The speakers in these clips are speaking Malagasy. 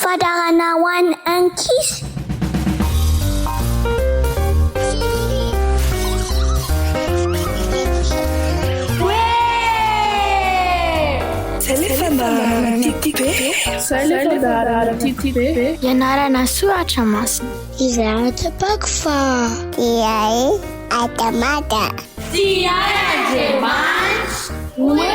Fadarana ho an'ny ankizy. Zay le fandaharana tiako be. Zay le fandaharana tiako be. Ianarana soratra masina. Izay atsapako fa. Dia e adamada. Tia ahy Andriamanitra. Hoe.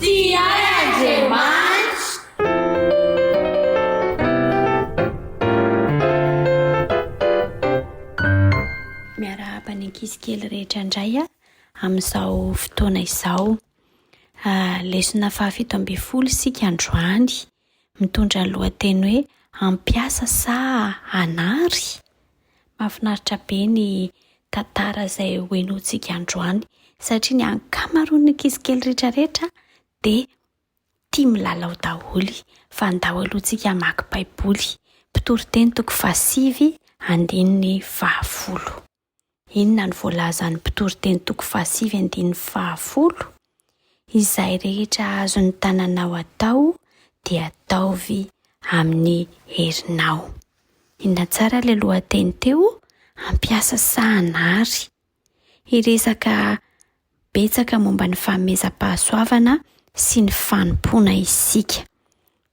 Tia ahy Andriamanitra. Miarahaba ny ankizy kely rehetra indray aho amin'izao fotoana izao. Lesona fahafito ambin'ny folo isika androany, mitondra ny lohateny hoe Hampiasa sa hanary? Mahafinaritra be ny tantara izay hohenointsika androany satria ny ankamaroan'ny ankizy kely rehetrarehetra dia tia milalao daholo. Fa ndao aloha tsika hamaky Baiboly. Mpitoriteny toko fahasivy andininy fahafolo. Inona no voalazan'ny Mpitoriteny toko fahasivy andininy fahafolo? Izay rehetra azon'ny tananao atao dia ataovy amin'ny herinao. Inona tsara ilay lohateny teo? Hampiasa sa hanary? Hiresaka betsaka momba ny fanomezam-pahasoavana sy ny fanompoana isika.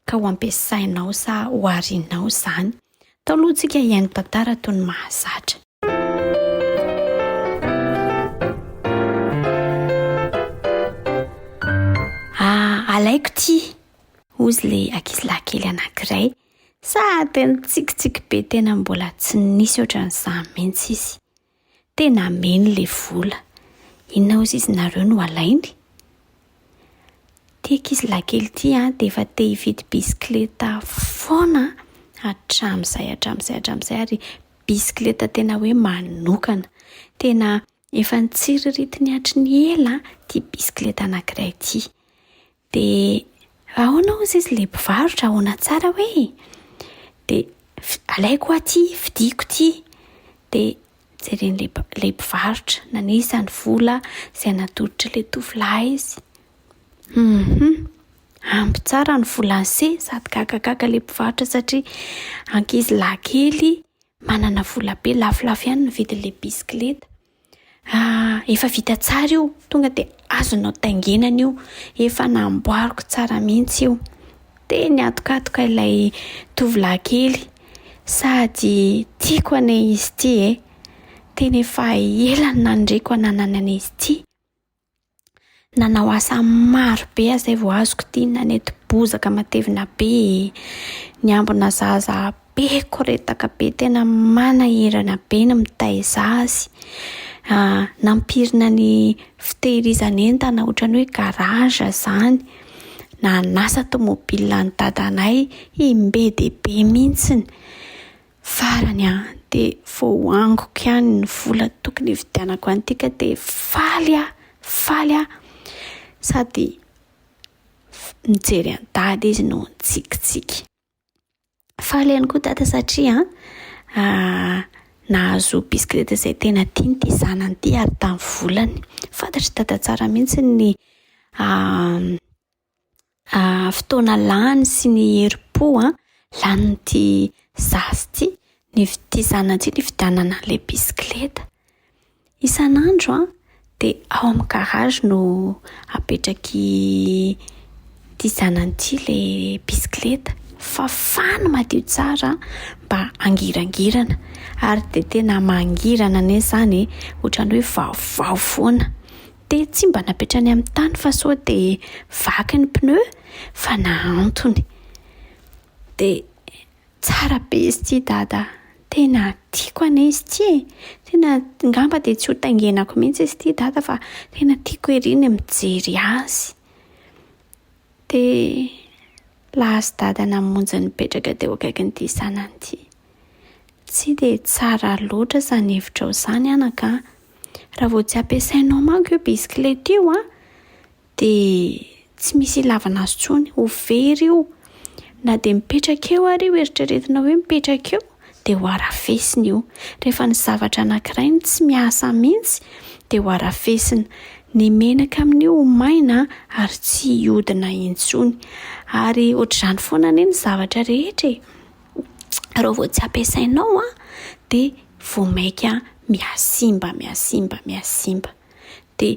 Ka ho ampiasainao sa ho arinao izany? Tao aloha tsika hihaino tantara toy ny mahazatra. Ah, alaiko ity, hozy ilay ankizilahy kely anankiray. Sady nitsikitsiky be tena mbola tsy nisy ohatran'izany mihitsy izy. Tena ameno le vola. Inona hozy izy nareo no alainy? Ity ankizilahy kely ity an, dia efa te hividy bisikileta foana hatramin'izay hatramin'izay hatramin'izay ary bisikileta tena hoe manokana. Tena efa nitsiriritiny hatry ny ela ity bisikileta anankiray ity. Dia ahoana hozy izy ilay mpivarotra, ahoana tsara hoe e? Dia alaiko hoa ity, vidiako ity. Dia jeren'ilay ilay mpivarotra, nanisa ny vola izay natolotr'ilay tovolahy izy. Hum ampy tsara ny volan'se, sady gagagaga ilay mpivarotra satria ankizilahy kely manana vola be, lafolafo ihany ny vidin'ilay bisikileta. Ah, efa vita tsara io, tonga dia azonao taingenana io, efa namboariko tsara mihitsy io. Dia nihatokatoka ilay tovolahy kely, sady tiako anie izy ity e, tena efa ela no naniriako hananana an'izy ity. Nanao asa maro be aho izay vao azoko ity, nanety bozaka matevina be e, niambina zaza be koretaka be, tena manahirana be ny mitaiza azy. Nampirina ny fitehirizan'entana ohatran'ny hoe garage izany. Nanasa tomobilan'i dadanay im-be dia be mihitsiny. Farany an, de voahangoko ihany ny vola tokony hividianako an'ity ka de faly aho, faly aho. Sady nijery an'i dada izy no nitsikitsiky. Faly ihany koa dada satria nahazo bisikileta izay tena tiany ity zanany ity ary tamin'ny volany. Fantatr'i dada tsara mihitsy ny fotoana lany sy ny herim-po lanin'ity zaza ity niv- zanany ity nividianana an'ilay bisikileta. Isan'andro de ao amin'ny garage no apetrak'i 'ty zanany ity le bisikileta. Fafany madio tsara mba hangirangirana. Ary de tena mangirana anie izany e, ohatran'ny hoe vaovao foana. De tsy mba napetrany amin'ny tany fa sao de vaky ny pneu fa nahantony. De tsara be izy ity dada a! Tena tiako anie izy ity e. Tena angamba de tsy ho taingenako mihitsy izy ity dada fa tena tiako ery ny mijery azy. De lasa dada namonjy nipetraka teo akaikin'ity zanany ity. Tsy de tsara loatra izany hevitrao izany anaka a. Raha vao tsy ampiasainao manko io bisikileta io an, de tsy misy ilavana azy intsony, ho very io. Na de mipetraka eo ary io, eritreretinao hoe mipetraka eo, de ho harafesina io. Rehefa ny zavatra anankiray no tsy miasa mihitsy de ho harafesina. Ny menaka amin'io ho maina ary tsy hihodina intsony. Ary ohatr'izany foana anie ny zavatra rehetra e. Raha vao tsy ampiasainao an, de vao maika mihasimba, mihasimba, mihasimba. De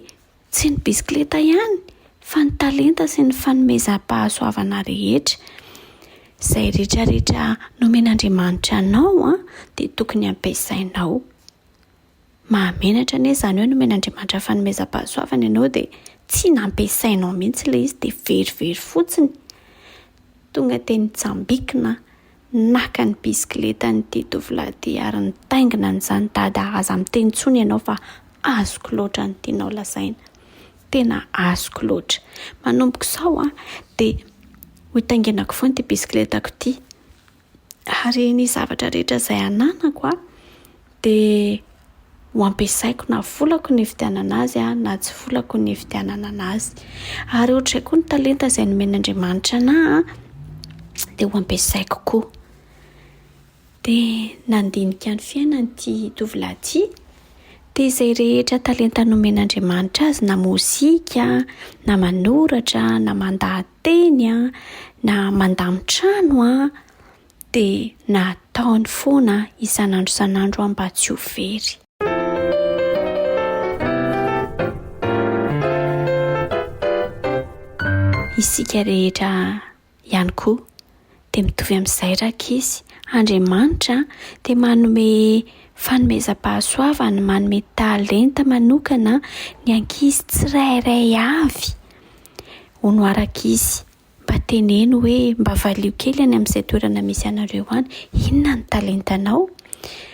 tsy ny bisikileta ihany fa ny talenta sy ny fanomezam-pahasoavana rehetra. Izay rehetrarehetra nomen'Andriamanitra anao an, de tokony ampiasainao. Mahamenatra anie izany hoe nomen'Andriamanitra fanomezam-pahasoavana ianao de tsy nampiasainao mihitsy ilay izy de verivery fotsiny. Tonga de nitsambikina naka ny bisikiletan'ity tovolahy ity ary nitaingina an'izany. Dada, aza miteny intsony ianao fa azoko loatra ny tianao lazaina. Tena azoko loatra. Manomboka izao an, de ho taingenako foana ity bisikiletako ity. Ary ny zavatra rehetra izay ananako an, de ho ampiasaiko na volako ny nividianana azy na tsy volako ny nividianana anazy. Ary ohatr'izay koa ny talenta izay nomen'Andriamanitra anahy an, de ho ampiasaiko koa. De nandinika ny fiainany ity tovolahy ity, de izay rehetra talenta nomen'Andriamanitra azy na mozika, na manoratra, na mandaha-teny an, na mandamin-trano an, de nataony foana isan'andro isan'andro mba tsy ho very. Isika rehetra ihany koa dia mitovy amin'izay rankizy. Andriamanitra dia manome fanomezam-pahasoavana, manome talenta manokana ny ankizy tsirairay avy. Hono ary ankizy, mba teneno hoe, mba valio kely any amin'izay toerana misy anareo any, inona ny talentanao?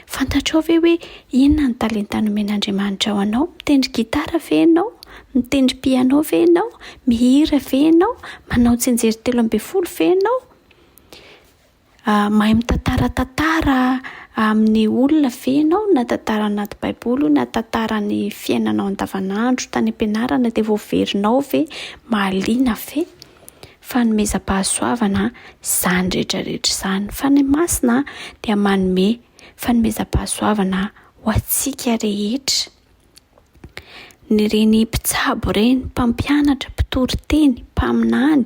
Fantatrao ve hoe inona ny talenta nomen'Andriamanitra ho anao? Mitendry gitara ve ianao? Mitendry piano ve ianao? Mihira ve ianao? Manao tsianjery 13 ve ianao? Mahay mitantara tantara amin'ny olona ve ianao? Na tantara anaty baiboly io na tantara ny fiainanao andavanandro tany am-pianarana dia voaverinao ve? Mahaliana ve? Fanomezam-pahasoavana izany rehetrarehetra izany. Ny Fanahy Masina dia manome fanomezam-pahasoavana ho antsika rehetra. Ny reny mpitsabo ireny, mpampianatra, mpitory teny, mpaminany,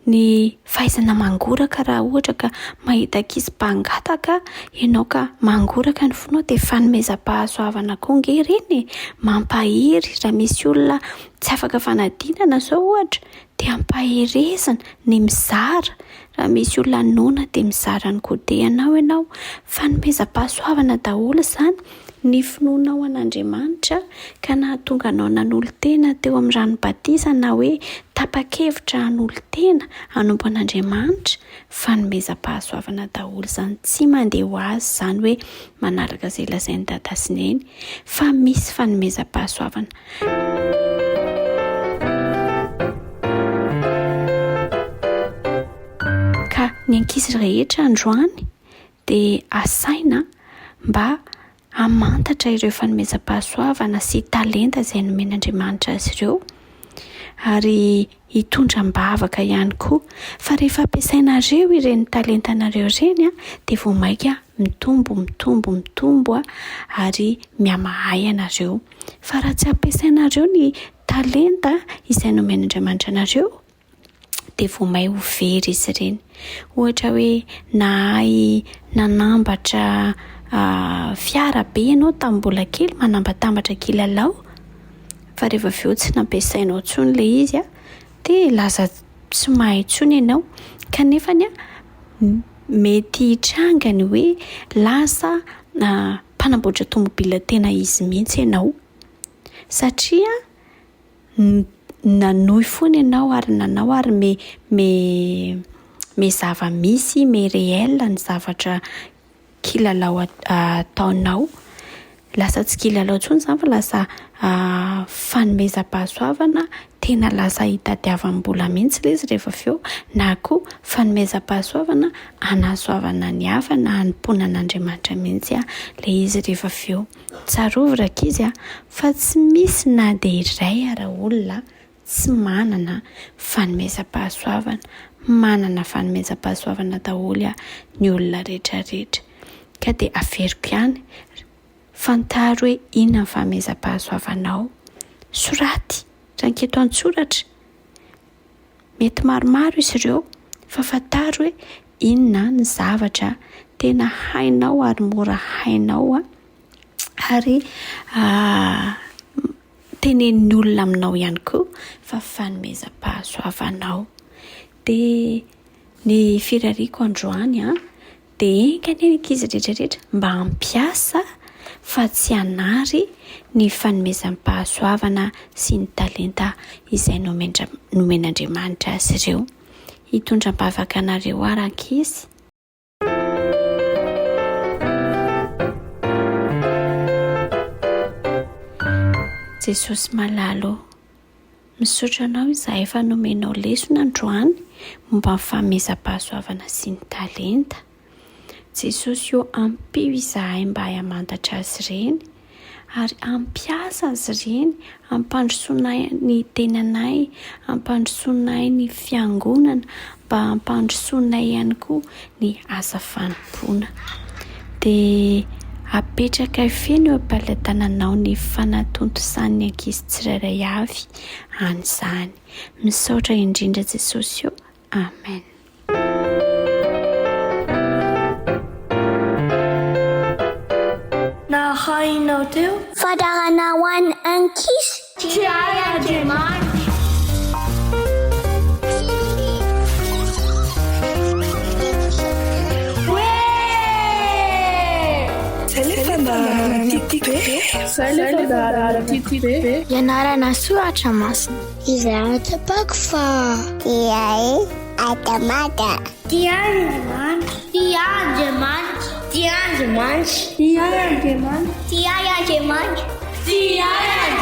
ny fahaizana mangoraka raha ohatra ka mahita ankizy mpangataka ianao ka mangoraka ny fonao dia fanomezam-pahasoavana koa ange ireny e. Mampahery raha misy olona tsy afaka fanadinana izao ohatra dia ampaherezina ny mizara. Raha misy olona noana dia mizara ny goûter anao ianao. Fanomezam-pahasoavana daholo izany. Ny finoanao an'Andriamanitra ka nahatonga anao nanolo-tena teo amin'ny rano batisa na hoe tapa-kevitra hanolo-tena hanompo an'Andriamanitra, fanomezam-pahasoavana daholo izany. Tsy mandeha ho azy izany hoe manaraka izay lazain'i Dada sy Neny fa misy fanomezam-pahasoavana. Ka ny ankizy rehetra androany dia asaina mba hamantatra ireo fanomezam-pahasoavana sy talenta izay nomen'Andriamanitra azy ireo ary hitondra am-bavaka ihany koa. Fa rehefa ampiasainareo ireny talentanareo ireny dia vao mainka mitombo, mitombo, mitombo ary mihamahay ianareo. Fa raha tsy ampiasainareo ny talenta izay nomen'Andriamanitra anareo dia vao may ho very izy ireny. Ohatra hoe nahay nanambatra fiara be ianao tamin'ny mbola kely, manambatambatra kilalao, fa rehefa avy eo tsy nampiasainao intsony ilay izy an, dia lasa tsy mahay intsony ianao. Kanefany an, mety hitranga ny hoe lasa mpanamboatra tomobila tena izy mihitsy ianao satria nanohy foana ianao ary nanao ary me- me- me zava-misy, me réel ny zavatra kilalao ataonao. Lasa tsy kilalao intsony izany fa lasa fanomezam-pahasoavana tena lasa itadiavam-bola mihitsy ilay izy rehefa avy eo, na koa fanomezam-pahasoavana hanasoavana ny hafa na hanompoana an'Andriamanitra mihitsy ilay izy rehefa avy eo. Tsarovy rankizy a, fa tsy misy na dia iray ara olona tsy manana fanomezam-pahasoavana. Manana fanomezam-pahasoavana daholo ny olona rehetra rehetra. Ka dia averiko ihany, fantaro hoe inona ny fanomezam-pahasoavanao. Soraty, raiketo an-tsoratra. Mety maromaro izy ireo fa fantaro hoe inona ny zavatra tena hainao ary mora hainao ary tenenin'ny olona aminao ihany koa fa fanomezam-pahasoavanao. Dia ny firariako androany an, Dia enga anie ny ankizy rehetra rehetra mba hampiasa fa tsy hanary ny fanomezam-pahasoavana sy ny talenta izay nomen'Andriamanitra azy ireo. Hitondra am-bavaka anareo aho rankizy. Jesosy malala ô, Misaotra anao izahay fa nomenao lesona androany momba ny fanomezam-pahasoavana sy ny talenta. Jesosy ô ampio izahay mba hahay hamantatra azy ireny ary hampiasa azy ireny hampandrosoanay ny tenanay, hampandrosoanay ny fiangonana, mba hampandrosoanay ihany koa ny asa fanompoana. Dia apetrakay feno eo am-pelatananao ny fanatontosan'ny ankizy tsirairay avy an'izany. Misaotra indrindra Jesosy o. Amen. Narahinao teo. Fadarana ho an'ny ankizy. Tsy hay Andriamanitra. Zay le fandaharana tiako be. Zay le fandaharana tiako be. Ianarana soratra masina. Izay tsapako fa. Iay Adamada. Tia Andriamanitra. Tia Andriamanitra. Tia Andriamanitra. Tia Andriamanitra. Tia Andriamanitra. Tia Andriamanitra.